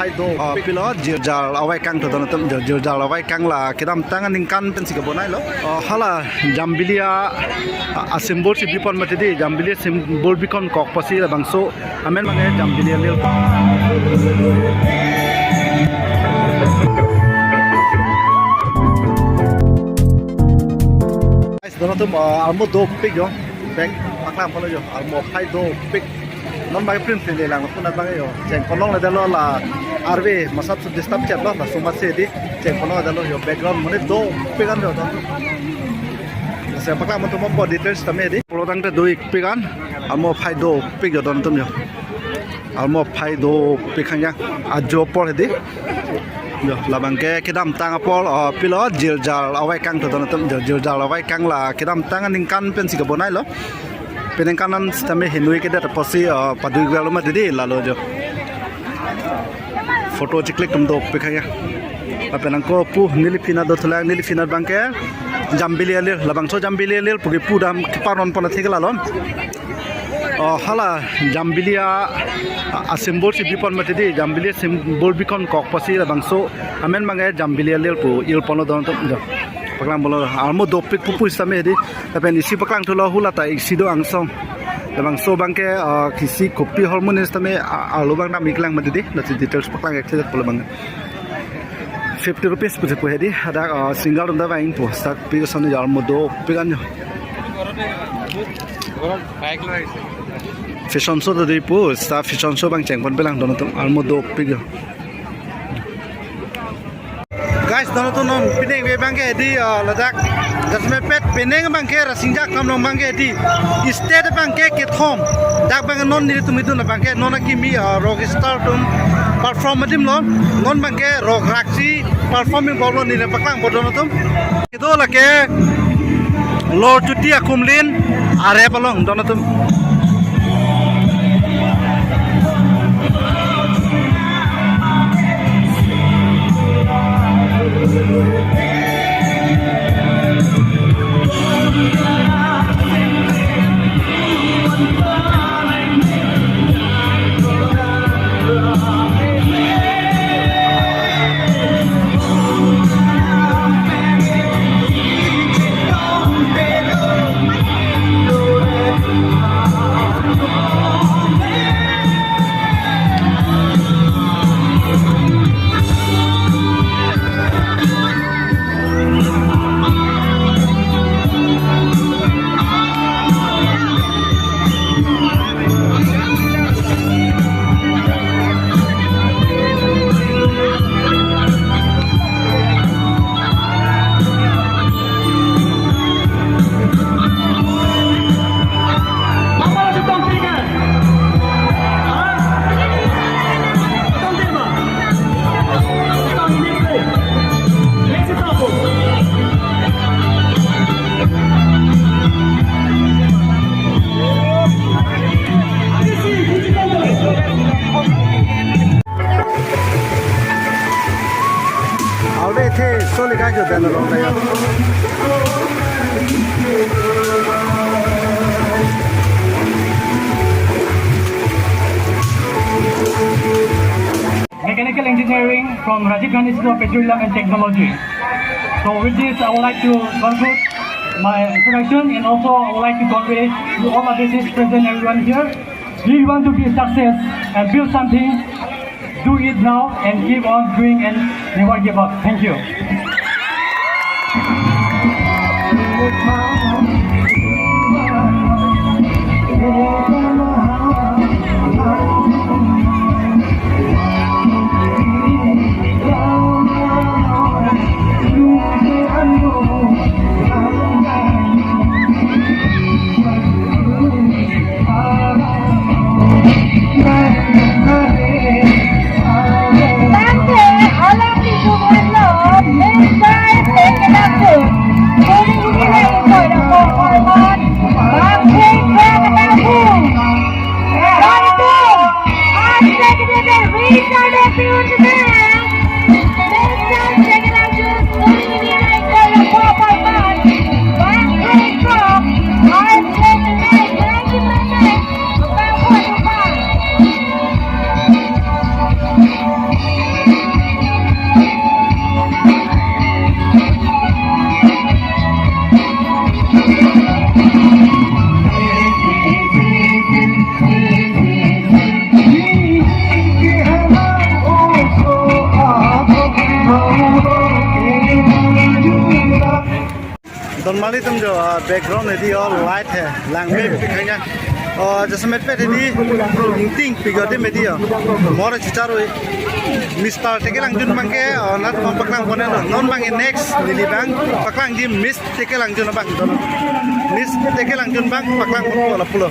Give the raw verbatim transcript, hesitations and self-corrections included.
Do, ah, pilo, jirjar avaikang to don atum jo, jirjar avaikang la kedamtang aningkan pensi kebonailo. Ah, hala Jambili a, a, a symbol si bipon mati di, Jambili a symbol bikonkok pusi labangso amen abangke Jambili Alil. Guys, don atum, ah, armu dopik jo. Bek paklang polo jo, armu aphai dopik. Non bang print print lang pun abang jo. Cheng ponlongledetlo la arve masap su disturb chetlo, laso amatsi di. Cheng ponlongledetlo jo, background monit dopik an jo don. Lasi paklang atum apot details tame di. Pulo tangte do-ikpik an, armu aphai dopik jo don atum jo. Armu aphai dopik hangja ajo apor hedi. Jo, labangke kedamtang apor, ah, pilo, jirjar avaikang to don atum jo, jirjar avaikang la kedamtang aningkan pensi kebonailo. Peningkan an sitame hinui kedet apotsi, ah, padui gvelo mati di lalo jo. Photo chiklik atum dopik hangja. Lapen angko pu neli phinat do thulang, neli phinat abangke Jambili Alil, labangso Jambili Alil pu kipu dam keparon pon atheke lalon. Oh, hala Jambili a, a symbol si bipon mati di, Jambili symbol bikonkok pusi labangso amen abangke Jambili Alil pu il ponlo don atum jo. Paklang polo armu dopik pupu sitame di. Lapen isi paklang thulo, hu lata isi do angsong. Labangso abangke, ah, kisi kopi hormone sitame, ah, arlo abang dam-ik lang mati di. Lasi details paklang ek sejak pulo abang. Fifty rupees pusi pu hedi, hadak, ah, single atum ta vangpo, sak pi koson jo, armu dopik an jo. Fashion show ta di pu, sita fashion show abang cheng ponpe lang don atum, armu dopik jo. Guys, don atum non penang ave abangke di, ah, ladak. Jasmepet penang abangke Rasinja Kamlong abangke di. Stage abangke kethom. Dak abang non nelitum idun abangke non akimi, ah, rock star atum perform adim lo. Non abangke rock raksi performing bom lo, neli paklang po don atum. Kedo lake Lorchuti Akumlin arep along don atum. Already soli kai jo dan along kaya. Mechanical Engineering from Rajiv Gandhi Institute of Petroleum and Technology. So with this, I would like to conclude my introduction, and also I would like to convey to all the deceased present, everyone here. If you want to be a success and build something, do it now and keep on doing and never give up. Thank you. Tangte alanglitum arlo, mensai pekelaku. Don marli atum jo, ah, background edi o light he, langmepik khang ya. Oh, jasemet pet edi, ingting pik o adim edi o. Mo ra chichar oi. Mister Teke Langjun abang ke, oh, nat pam paklang pon-etlo. Non abang next neli abang paklangji Miss Teke Langjun abang. Miss Teke Langjun abang paklang pon-etlo pulo.